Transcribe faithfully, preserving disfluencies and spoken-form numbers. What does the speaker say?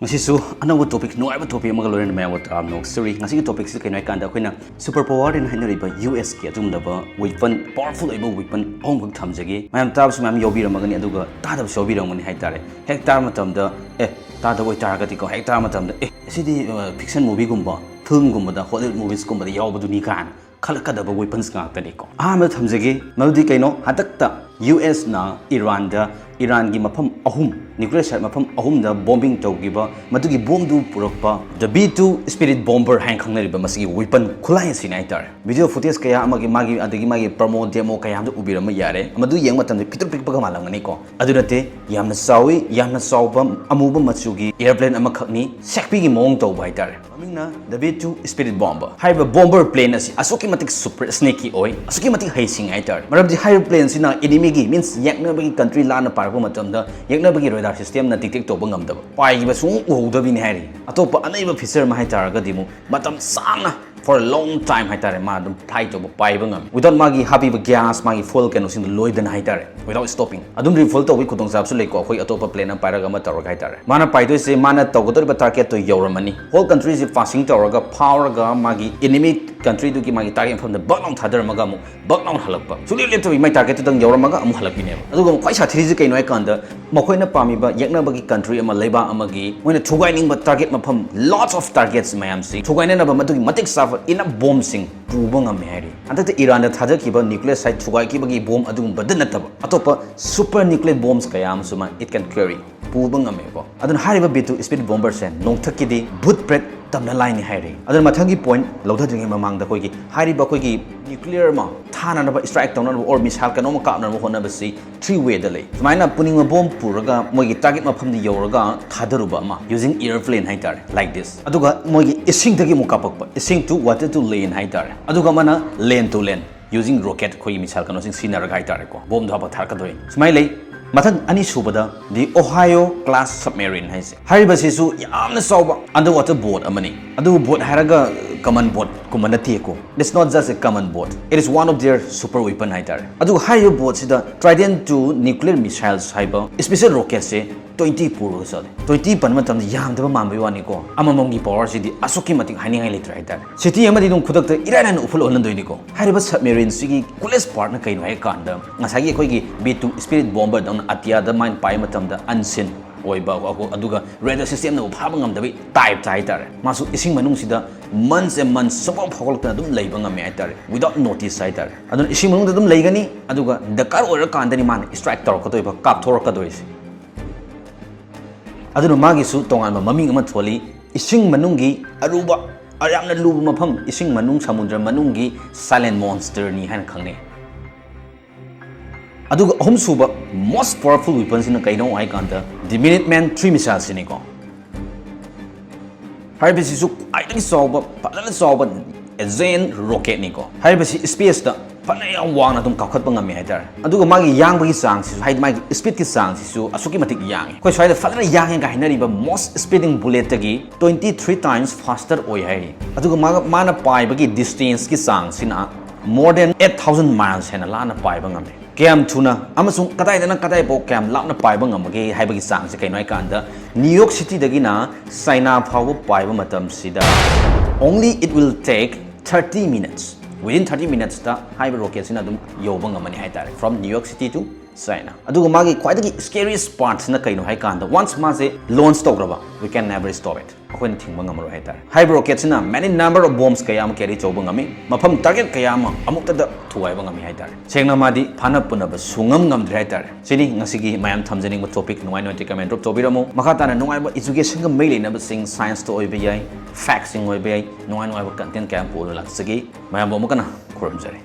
ꯉꯁꯤꯁꯨ ꯑꯅꯧꯕ ꯇꯣꯄꯤꯛ, ꯅꯨꯡꯉꯥꯏꯕ ꯇꯣꯄꯤꯛ ꯑꯃꯒ ꯂꯣꯏꯅꯅ ꯃꯌꯥꯝꯕꯨ ꯇꯔꯥꯝꯅ ꯑꯣꯛꯆꯔꯤ꯫ ꯉꯁꯤꯒꯤ ꯇꯣꯄꯤꯛꯁꯤ ꯀꯩꯅꯣ ꯍꯥꯏꯀꯥꯟꯗ, ꯑꯩꯈꯣꯏꯅ ꯁꯨꯄꯔ ꯄꯋꯥꯔꯅ ꯍꯥꯏꯅꯔꯤꯕ ꯌꯨ ꯑꯦꯁꯀꯤ ꯑꯗꯨꯒꯨꯝꯂꯕ ꯋꯤꯄꯟ, ꯄꯋꯥꯔꯐꯨꯜ ꯑꯣꯏꯕ ꯋꯤꯄꯟ ꯑꯍꯨꯝꯈꯛ ꯊꯝꯖꯒꯦ꯫ ꯃꯌꯥꯝ ꯇꯥꯕꯁꯨ ꯃꯌꯥꯝ ꯌꯥꯎꯕꯤꯔꯝꯃꯒꯅꯤ, ꯑꯗꯨꯒ ꯇꯥꯗꯕꯁꯨ ꯌꯥꯎꯕꯤꯔꯝꯒꯅꯤ ꯍꯥꯏꯇꯥꯔꯦ꯫ ꯍꯦꯛ ꯇꯥꯕ ꯃꯇꯝꯗ, ꯑꯦ, ꯇꯥꯗꯕ ꯑꯣꯏꯇꯥꯔꯒꯗꯤꯀꯣ, ꯍꯦꯛ ꯇꯥꯕ ꯃꯇꯝꯗ, "ꯑꯦ, ꯑꯁꯤꯗꯤ ꯐꯤꯛꯁꯟ ꯃꯨꯚꯤꯒꯨꯝꯕ, ꯐꯤꯜꯝꯒꯨꯝꯕꯗ, ꯍꯣꯂꯤꯋꯨꯗ ꯃꯨꯚꯤꯁꯀꯨꯝꯕꯗ ꯌꯥꯎꯕꯗꯨꯅꯤ" ꯀꯥꯏꯅ ꯈꯜꯂꯛꯀꯗꯕ ꯋꯤꯄꯟꯁ ꯉꯥꯛꯇꯅꯤꯀꯣ꯫ ꯑꯍꯥꯟꯕꯗ ꯊꯝꯖꯒꯦ, ꯃꯗꯨꯗꯤ ꯀꯩꯅꯣ? ꯍꯟꯗꯛꯇ ꯌꯨ ꯑꯦꯁꯅ ꯏꯔꯥꯟꯗ, ꯏꯔꯥꯟꯒꯤ ꯃꯐꯝ ꯑꯍꯨꯝ, ꯅ꯭ꯌꯨꯀ꯭ꯂꯤꯌꯔ ꯁꯥꯏꯠ ꯃꯐꯝ ꯑꯍꯨꯝꯗ ꯕꯣꯝꯕꯤꯡ ꯇꯧꯈꯤꯕ, ꯃꯗꯨꯒꯤ ꯕꯣꯝꯗꯨ ꯄꯨꯔꯛꯄ ꯗ ꯕꯤ ꯇꯨ ꯁ꯭ꯄꯤꯔꯤꯠ ꯕꯣꯝꯕꯔ ꯍꯥꯏꯅ ꯈꯪꯅꯔꯤꯕ ꯃꯁꯤꯒꯤ ꯋꯤꯄꯟ ꯈꯨꯠꯂꯥꯏ ꯑꯁꯤꯅꯤ ꯍꯥꯏꯇꯥꯔꯦ꯫ ꯚꯤꯗꯤꯑꯣ ꯐꯨꯇꯦꯖ ꯀꯌꯥ ꯑꯃꯒꯤ, ꯃꯥꯒꯤ, ꯑꯗꯒꯤ ꯃꯥꯒꯤ ꯄ꯭ꯔꯣꯃꯣ ꯗꯦꯃꯣ ꯀꯌꯥ ꯑꯃꯗ ꯎꯕꯤꯔꯝꯕ ꯌꯥꯔꯦ꯫ ꯃꯗꯨ ꯌꯦꯡꯕ ꯃꯇꯝꯗ ꯄꯤꯛꯇ꯭ꯔꯨ ꯄꯤꯛꯄꯒ ꯃꯥꯜꯂꯝꯒꯅꯤꯀꯣ꯫ ꯑꯗꯨ ꯅꯠꯇꯦ, ꯌꯥꯝꯅ ꯆꯥꯎꯏ, ꯌꯥꯝꯅ ꯆꯥꯎꯕ ꯑꯃꯨꯕ ꯃꯆꯨꯒꯤ ꯑꯦꯌꯔꯄ꯭ꯂꯦꯟ ꯑꯃꯈꯛꯅꯤ, ꯁꯦꯛꯄꯤꯒꯤ ꯃꯑꯣꯡ ꯇꯧꯕ ꯍꯥꯏꯇꯥꯔꯦ꯫ ꯃꯃꯤꯡꯅ ꯗ ꯕꯤ ꯇꯨ ꯁ꯭ꯄꯤꯔꯤꯠ ꯕꯣꯝꯕꯔ꯫ ꯍꯥꯏꯔꯤꯕ ꯕꯣꯝꯕꯔ ꯄ꯭ꯂꯦꯟ ꯑꯁꯤ ꯑꯁꯨꯛꯀꯤ ꯃꯇꯤꯛ ꯁꯨꯄꯔ ꯁ꯭ꯅꯦꯀꯤ ꯑꯣꯏ, ꯑꯁꯨꯛꯀꯤ ꯃꯇꯤꯛ ꯍꯩꯁꯤꯡꯉꯤ ꯍꯥꯏꯇꯥꯔꯦ꯫ ꯃꯔꯝꯗꯤ ꯍꯥꯏꯔꯤꯕ ꯄ꯭ꯂꯦꯟꯁꯤꯅ ꯏꯅꯤꯃꯤꯒꯤ, ꯃꯤꯟꯁ ꯌꯦꯛꯅꯕꯒꯤ ꯀꯟꯇ꯭ꯔꯤ ꯂꯥꯟꯅ ꯄꯥꯔꯛꯄ ꯃꯇꯝꯗ ꯌꯦꯛꯅꯕꯒꯤ ꯔꯦꯗꯥꯔ ꯁꯤꯁꯇꯦꯝꯅ ꯗꯤꯇꯦꯛ ꯇꯧꯕ ꯉꯝꯗꯕ, ꯄꯥꯏꯈꯤꯕ ꯁꯨꯡꯎ ꯎꯍꯧꯗꯕꯤꯅꯤ ꯍꯥꯏꯔꯤ꯫ ꯑꯇꯣꯞꯄ ꯑꯅꯩꯕ ꯐꯤꯆꯔ ꯑꯃ ꯍꯥꯏꯇꯥꯔꯒꯗꯤ ꯑꯃꯨꯛ ꯃꯇꯝ ꯁꯥꯡꯅ, for a long time ꯍꯥꯏꯇꯥꯔꯦ, ꯃꯥ ꯑꯗꯨꯝ ꯐ꯭ꯂꯥꯏ ꯇꯧꯕ, ꯄꯥꯏꯕ ꯉꯝꯃꯤ, without ꯃꯥꯒꯤ ꯍꯥꯞꯄꯤꯕ ꯒ꯭ꯌꯥꯁ, ꯃꯥꯒꯤ ꯐ꯭ꯌꯨꯑꯦꯜ ꯀꯩꯅꯣꯁꯤꯡꯗꯣ ꯂꯣꯏꯗꯅ ꯍꯥꯏꯇꯥꯔꯦ, without stopping꯫ ꯑꯗꯨꯝ ꯔꯤꯐꯤꯜ ꯇꯧꯕꯒꯤ ꯈꯨꯗꯣꯡꯆꯥꯕꯁꯨ ꯂꯩꯀꯣ, ꯑꯩꯈꯣꯏ ꯑꯇꯣꯞꯄ ꯄ꯭ꯂꯦꯟ ꯑꯃ ꯄꯥꯏꯔꯒ ꯑꯃ ꯇꯧꯔꯒ ꯍꯥꯏꯇꯥꯔꯦ꯫ ꯃꯥꯅ ꯄꯥꯏꯗꯣꯏꯁꯦ, ꯃꯥꯅ ꯇꯧꯒꯗꯧꯔꯤꯕ ꯇꯥꯔꯒꯦꯠꯇꯣ ꯌꯧꯔꯝꯃꯅꯤ, ꯍꯣꯜ ꯀꯟꯇ꯭ꯔꯤꯁꯦ ꯄꯥꯁꯤꯡ ꯇꯧꯔꯒ ꯐꯥꯎꯔꯒ ꯃꯥꯒꯤ ꯏꯅꯤꯃꯤ ꯀꯟꯇ꯭ꯔꯤꯗꯨꯒꯤ ꯃꯥꯒꯤ ꯇꯥꯔꯒꯦꯠ ꯃꯐꯝꯗ ꯕꯛ ꯂꯥꯎꯅ ꯊꯥꯗꯔꯝꯃꯒ ꯑꯃꯨꯛ ꯕꯛ ꯂꯥꯎꯅ ꯍꯜꯂꯛꯄ, ꯁꯨꯡꯂꯦꯞ ꯂꯦꯞꯇꯕꯤ ꯃꯥꯏ ꯇꯥꯔꯒꯦꯠꯇꯨꯗꯪ ꯌꯧꯔꯝꯃꯒ ꯑꯃꯨꯛ ꯍꯜꯂꯛꯄꯤꯅꯦꯕ꯫ ꯑꯗꯨꯒ ꯈ꯭ꯋꯥꯏ ꯁꯥꯊꯤꯔꯤꯁꯦ ꯀꯩꯅꯣ ꯍꯥꯏꯀꯥꯟꯗ, ꯃꯈꯣꯏꯅ ꯄꯥꯝꯃꯤꯕ ꯌꯦꯛꯅꯕꯒꯤ ꯀꯟꯇ꯭ꯔꯤ ꯑꯃ, ꯂꯩꯕꯥꯛ ꯑꯃꯒꯤ ꯃꯣꯏꯅ ꯊꯨꯒꯥꯏꯅꯤꯡꯕ ꯇꯥꯔꯒꯦꯠ ꯃꯐꯝ, lots of targets ꯃꯌꯥꯝꯁꯤ ꯊꯨꯒꯥꯏꯅꯅꯕ ꯃꯗꯨꯒꯤ ꯃꯇꯤꯛ ꯆꯥꯕ ꯏꯅꯞ ꯕꯣꯝꯁꯤꯡ ꯄꯨꯕ ꯉꯝꯃꯤ ꯍꯥꯏꯔꯤ꯫ ꯍꯟꯗꯛꯇ ꯏꯔꯥꯟꯗ ꯊꯥꯗꯈꯤꯕ ꯅ꯭ꯌꯨꯀ꯭ꯂꯤꯌꯔ ꯁꯥꯏꯠ ꯊꯨꯒꯥꯏꯈꯤꯕꯒꯤ ꯕꯣꯝ ꯑꯗꯨꯒꯨꯝꯕꯗ ꯅꯠꯇꯕ, ꯑꯇꯣꯞꯄ ꯁꯨꯄꯔ ꯅ꯭ꯌꯨꯀ꯭ꯂꯤꯌꯔ ꯕꯣꯝꯁ ꯀꯌꯥ ꯑꯃꯁꯨ ꯃꯥ, it can carry, ꯄꯨꯕ ꯉꯝꯃꯦꯀꯣ꯫ ꯑꯗꯨꯅ ꯍꯥꯏꯔꯤꯕ ꯕꯤ ꯇꯨ ꯁ꯭ꯄꯤꯔꯤꯠ ꯕꯣꯝꯕꯔꯁꯦ ꯅꯣꯡꯊꯛꯀꯤꯗꯤ ꯚꯨꯠ ꯄ꯭ꯔꯦꯠ ꯇꯝꯅ ꯂꯥꯏꯅꯤ ꯍꯥꯏꯔꯤ꯫ ꯑꯗꯨꯅ ꯃꯊꯪꯒꯤ ꯄꯣꯏꯟꯠ ꯂꯧꯊꯗ꯭ꯔꯤꯉꯩ ꯃꯃꯥꯡꯗ ꯑꯩꯈꯣꯏꯒꯤ ꯍꯥꯏꯔꯤꯕ ꯑꯩꯈꯣꯏꯒꯤ ꯅ꯭ꯌꯨꯀ꯭ꯂꯤꯌꯔ ꯑꯃ ꯊꯥꯅꯅꯕ, ꯏꯁꯇ꯭ꯔꯥꯏꯛ ꯇꯧꯅꯅꯕ, ꯑꯣꯔ ꯃꯤꯁꯥꯏꯜ ꯀꯩꯅꯣꯝꯃ ꯀꯥꯞꯅꯕ ꯍꯣꯠꯅꯕꯁꯤ ꯊ꯭ꯔꯤ ꯋꯦꯗ ꯂꯩ꯫ ꯁꯨꯃꯥꯏꯅ ꯄꯨꯅꯤꯡꯕ ꯕꯣꯝ ꯄꯨꯔꯒ ꯃꯣꯏꯒꯤ ꯇꯥꯔꯒꯦꯠ ꯃꯐꯝꯗ ꯌꯧꯔꯒ ꯊꯥꯗꯔꯨꯕ ꯑꯃ, using airplane ꯍꯥꯏꯇꯥꯔꯦ, like this꯫ ꯑꯗꯨꯒ ꯃꯣꯏꯒꯤ ꯏꯁꯤꯡꯗꯒꯤ ꯑꯃꯨꯛ ꯀꯥꯞꯄꯛꯄ, ꯏꯁꯤꯡ to water to land ꯍꯥꯏꯇꯥꯔꯦ꯫ ꯑꯗꯨꯒ ꯑꯃꯅ land to land, using rocket, ꯑꯩꯈꯣꯏꯒꯤ ꯃꯤꯁꯥꯏꯜ ꯀꯩꯅꯣꯁꯤꯡ ꯁꯤꯖꯤꯟꯅꯔꯒ ꯍꯥꯏꯇꯥꯔꯦꯀꯣ, ꯕꯣꯝꯗꯣ ꯍꯥꯞꯄ ꯊꯥꯔꯛꯀꯗꯣꯏꯅꯤ꯫ ꯁꯨꯃꯥꯏꯅ ꯂꯩ꯫ ꯃꯊꯪ ꯑꯅꯤꯁꯨꯕꯗ the Ohio class submarine ꯍꯥꯏꯁꯦ, ꯍꯥꯏꯔꯤꯕꯁꯤꯁꯨ ꯌꯥꯝꯅ ꯆꯥꯎꯕ underwater boat ꯑꯃꯅꯤ꯫ ꯑꯗꯨꯕꯨ ꯕꯣꯠ ꯍꯥꯏꯔꯒ ꯀꯃꯟ ꯕꯣꯠꯀꯨꯝꯕ ꯅꯠꯇꯦꯀꯣ, it's not just a common boat, it is one of their super weapon ꯍꯥꯏꯇꯥꯔꯦ꯫ ꯑꯗꯨꯒ ꯍꯥꯏꯔꯤꯕ ꯕꯣꯠꯁꯤꯗ Trident two nuclear missiles ꯍꯥꯏꯕ special rocketꯁꯦ ꯇ꯭ꯋꯦꯟꯇꯤ ꯄꯨꯔꯒ ꯆꯠꯂꯦ꯫ ꯇ꯭ꯋꯦꯟꯇꯤ ꯄꯟꯕ ꯃꯇꯝꯗ ꯌꯥꯝꯗꯕ ꯃꯥꯟꯕꯒꯤ ꯋꯥꯅꯤꯀꯣ, ꯑꯃꯃꯝꯒꯤ ꯄꯋꯥꯔꯁꯤꯗꯤ ꯑꯁꯨꯛꯀꯤ ꯃꯇꯤꯛ ꯍꯥꯏꯅꯤꯡꯉꯥꯏ ꯂꯩꯇ꯭ꯔꯦ ꯍꯥꯏꯇꯥꯔꯦ꯫ ꯁꯤꯇꯤ ꯑꯃꯗꯤ ꯑꯗꯨꯝ ꯈꯨꯗꯛꯇ ꯏꯔꯥꯏ ꯂꯥꯏꯅ ꯎꯐꯨꯜ ꯑꯣꯜꯍꯟꯗꯣꯏꯅꯤꯀꯣ꯫ ꯍꯥꯏꯔꯤꯕ ꯁꯕꯃꯦꯔꯤꯟꯁꯤꯒꯤ ꯀꯨꯂꯦꯁ ꯄꯥꯔꯠꯅ ꯀꯩꯅꯣ ꯍꯥꯏ ꯀꯥꯟꯗ, ꯉꯁꯥꯏꯒꯤ ꯑꯩꯈꯣꯏꯒꯤ ꯕꯤ ꯇꯨ ꯁ꯭ꯄꯤꯔꯤꯠ ꯕꯣꯝꯕꯔꯗꯧꯅ ꯑꯇꯤꯌꯥꯗ ꯃꯥꯏꯅ ꯄꯥꯏꯕ ꯃꯇꯝꯗ ꯑꯟꯁꯤꯟ ꯑꯣꯏꯕ, ꯑꯗꯨꯒ ꯔꯦꯗꯥꯔ ꯁꯤꯁꯇꯦꯝꯅꯕꯨ ꯐꯥꯕ ꯉꯝꯗꯕꯒꯤ ꯇꯥꯏꯞꯇ ꯍꯥꯏꯇꯥꯔꯦ, ꯃꯥꯁꯨ ꯏꯁꯤꯡ ꯃꯅꯨꯡꯁꯤꯗ months and months ꯁꯨꯡꯐꯥꯎ ꯐꯥꯎꯒꯠꯂꯛꯇꯅ ꯑꯗꯨꯝ ꯂꯩꯕ ꯉꯝꯃꯦ ꯍꯥꯏꯇꯥꯔꯦ, without notice ꯍꯥꯏꯇꯥꯔꯦ꯫ ꯑꯗꯨꯅ ꯏꯁꯤꯡ ꯃꯅꯨꯡꯗ ꯑꯗꯨꯝ ꯂꯩꯒꯅꯤ, ꯑꯗꯨꯒ ꯗꯔꯀꯥꯔ ꯑꯣꯏꯔꯀꯥꯟꯗꯅꯤ ꯃꯥꯅ ꯁ꯭ꯇ꯭ꯔꯥꯏꯛ ꯇꯧꯔꯛꯀꯗꯣꯏꯕ, ꯀꯥꯞꯊꯣꯔꯛꯀꯗꯣꯏꯁꯦ꯫ ꯑꯗꯨꯅ ꯃꯥꯒꯤꯁꯨ ꯇꯣꯉꯥꯟꯕ ꯃꯃꯤꯡ ꯑꯃ ꯊꯣꯜꯂꯤ, ꯏꯁꯤꯡ ꯃꯅꯨꯡꯒꯤ ꯑꯔꯨꯕ, ꯌꯥꯝꯅ ꯂꯨꯕ ꯃꯐꯝ, ꯏꯁꯤꯡ ꯃꯅꯨꯡ, ꯁꯃꯨꯗ꯭ꯔ ꯃꯅꯨꯡꯒꯤ silent monsterꯅꯤ ꯍꯥꯏꯅ ꯈꯪꯅꯩ꯫ ꯑꯗꯨꯒ ꯑꯍꯨꯝꯁꯨꯕ most powerful weaponꯁꯤꯅ ꯀꯩꯅꯣ ꯍꯥꯏ ꯀꯥꯟꯗ, the Minuteman three missileꯁꯤꯅꯤꯀꯣ꯫ ꯍꯥꯏꯔꯤꯕꯁꯤꯁꯨ ꯈ꯭ꯋꯥꯏꯗꯒꯤ ꯆꯥꯎꯕ, ꯐꯖꯅ ꯆꯥꯎꯕ giant rocketꯅꯤꯀꯣ꯫ ꯍꯥꯏꯔꯤꯕꯁꯤ spaceꯇ ꯐꯅ ꯌꯥꯝ ꯋꯥꯡꯅ ꯑꯗꯨꯝ ꯀꯥꯈꯠꯄ ꯉꯝꯃꯤ ꯍꯥꯏꯇꯥꯔꯦ꯫ ꯑꯗꯨꯒ ꯃꯥꯒꯤ ꯌꯥꯡꯕꯒꯤ ꯆꯥꯡꯁꯤꯁꯨ, ꯍꯥꯏꯗꯤ ꯃꯥꯒꯤ speedꯀꯤ ꯆꯥꯡꯁꯤꯁꯨ ꯑꯁꯨꯛꯀꯤ ꯃꯇꯤꯛ ꯌꯥꯡꯉꯤ꯫ ꯑꯩꯈꯣꯏ ꯁ꯭ꯋꯥꯏꯗ ꯐꯖꯅ ꯌꯥꯡꯉꯦꯒ ꯍꯥꯏꯅꯔꯤꯕ most speeding bulletꯇꯒꯤ twenty three times faster ꯑꯣꯏ ꯍꯥꯏꯔꯤ꯫ ꯑꯗꯨꯒ ꯃꯥꯒ, ꯃꯥꯅ ꯄꯥꯏꯕꯒꯤ distanceꯀꯤ ꯆꯥꯡꯁꯤꯅ more than eight thousand miles ꯍꯦꯟꯅ ꯂꯥꯞꯅ ꯄꯥꯏꯕ ꯉꯝꯃꯤ꯫ ꯀꯌꯥꯝ ꯊꯨꯅ ꯑꯃꯁꯨꯡ ꯀꯗꯥꯏꯗꯅ ꯀꯗꯥꯏꯐꯥꯎ ꯀꯌꯥꯝ ꯂꯥꯞꯅ ꯄꯥꯏꯕ ꯉꯝꯕꯒꯦ ꯍꯥꯏꯕꯒꯤ ꯆꯥꯡꯁꯦ ꯀꯩꯅꯣ ꯍꯥꯏ ꯀꯥꯟꯗ, ꯅ꯭ꯌꯨ ꯌꯣꯔꯛ ꯁꯤꯇꯤꯗꯒꯤꯅ ꯆꯥꯏꯅꯥ ꯐꯥꯎꯕ ꯄꯥꯏꯕ ꯃꯇꯝꯁꯤꯗ only it will take thirty minutes, within thirty minutesꯇ ꯍꯥꯏꯔꯤꯕ rocketꯁꯤꯅ ꯑꯗꯨꯝ ꯌꯧꯕ ꯉꯝꯃꯅꯤ ꯍꯥꯏꯇꯥꯔꯦ, from New York City to China꯫ ꯑꯗꯨꯒ ꯃꯥꯒꯤ ꯈ꯭ꯋꯥꯏꯗꯒꯤ scariest partꯁꯤꯅ ꯀꯩꯅꯣ ꯍꯥꯏ ꯀꯥꯟꯗ, once ꯃꯥꯁꯦ launch ꯇꯧꯈ꯭ꯔꯕ, we can never stop it, ꯑꯩꯈꯣꯏꯅ ꯊꯤꯡꯕ ꯉꯝꯃꯔꯣꯏ ꯍꯥꯏꯇꯥꯔꯦ꯫ ꯍꯥꯏꯔꯤꯕ rocketꯁꯤꯅ many number of bombs ꯀꯌꯥ ꯑꯃ carry ꯇꯧꯕ ꯉꯝꯃꯤ, ꯃꯐꯝ target ꯀꯌꯥ ꯑꯃ ꯑꯃꯨꯛꯇꯗ ꯊꯨꯒꯥꯏꯕ ꯉꯝꯃꯤ ꯍꯥꯏꯇꯥꯔꯦ꯫ ꯁꯦꯡꯅ ꯃꯥꯗꯤ ꯐꯥꯅ ꯄꯨꯅꯕ ꯁꯨꯡꯉꯝ ꯉꯝꯗ꯭ꯔꯦ ꯍꯥꯏꯇꯥꯔꯦ꯫ ꯁꯤꯅꯤ ꯉꯁꯤꯒꯤ ꯃꯌꯥꯝ ꯊꯝꯖꯅꯤꯡꯕ topic꯫ ꯅꯨꯡꯉꯥꯏ ꯅꯨꯡꯉꯥꯏꯇꯦ comment drop ꯇꯧꯕꯤꯔꯝꯃꯨ꯫ ꯃꯈꯥ ꯇꯥꯅ ꯅꯨꯡꯉꯥꯏꯕ educationꯒ ꯃꯔꯤ ꯂꯩꯅꯕꯁꯤꯡ, scienceꯇ ꯑꯣꯏꯕ ꯌꯥꯏ, factꯁꯤꯡ ꯑꯣꯏꯕ ꯌꯥꯏ, ꯅꯨꯡꯉꯥꯏ ꯅꯨꯡꯉꯥꯏꯕ content ꯀꯌꯥ ꯑꯃ ꯄꯨꯔꯒ ꯂꯥꯛꯆꯒꯦ꯫ ꯃꯌꯥꯝꯕꯨ ꯑꯃꯨꯛ ꯍꯟꯅ ꯈꯨꯔꯨꯝꯖꯔꯤ꯫